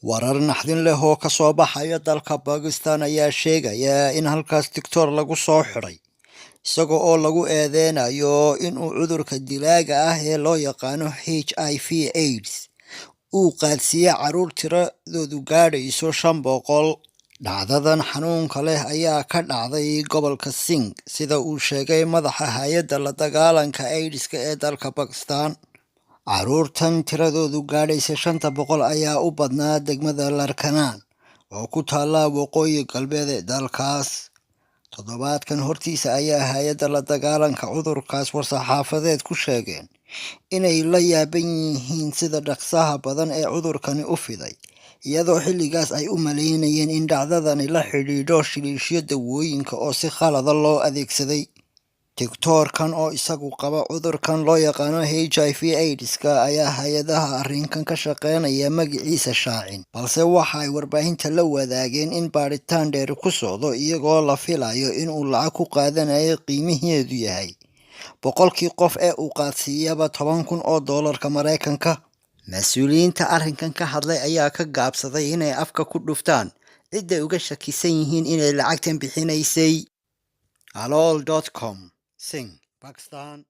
Warar naxdin leh oo ka soo baxaya dalka Bakistan ayaa sheegaya in halkaas doctor lagu soo xidhay, isaga oo lagu eedeynayo inuu cudurka dilaaga ah ee loo yaqaano HIV AIDS uu qaadsiiyey caruur tiradoodu gaadhayso 500. Dhacdadan xanuunka leh ayaa ka dhacday gobolka Sindh, sida uu sheegay madaxa hay'adda la dagaalanka AIDS-ka ee dalka Bakistan. Caruurtan tiradoodu gaadhaysa 500 ayaa u badnaa degmada Larkana oo ku taalla waqooyi galbeed ee dalkaas. Toddobaadkan hortiisa ayaa hay'adda la dagaalanka cudurkaas war-saxaafadeed ku sheegeen inay la yaaban yihiin sida dhaqsaha badan ee cudurkani u fiday, iyadoo xilligaas ay u maleynayeen in dhacdadani la xidhiidho shiliishyo dawooyinka oo si khalada loo adeegsaday. Doctoorkan oo isagu qaba cudurkan loo yaqaano HIV AIDS-ka ayaa hay'adaha arrinkan ka shaqeynaya magaciisa shaacin, balse waxa ay warbaahinta la wadaageen in baadhitaan dheeri ku socdo, iyagoo la filayo inuu lacag ku qaadanayo qiimaheedu yahay 100kii qof ee uu qaadsiiyaba 10,000 oo doolarka Mareykanka. Mas'uuliyiinta arrinkan ka hadlay ayaa ka gaabsaday inay afka ku dhuftaan cidday uga shakisan yihiin inay lacagtan bixinaysay. Alool.com, Sindh, Pakistan.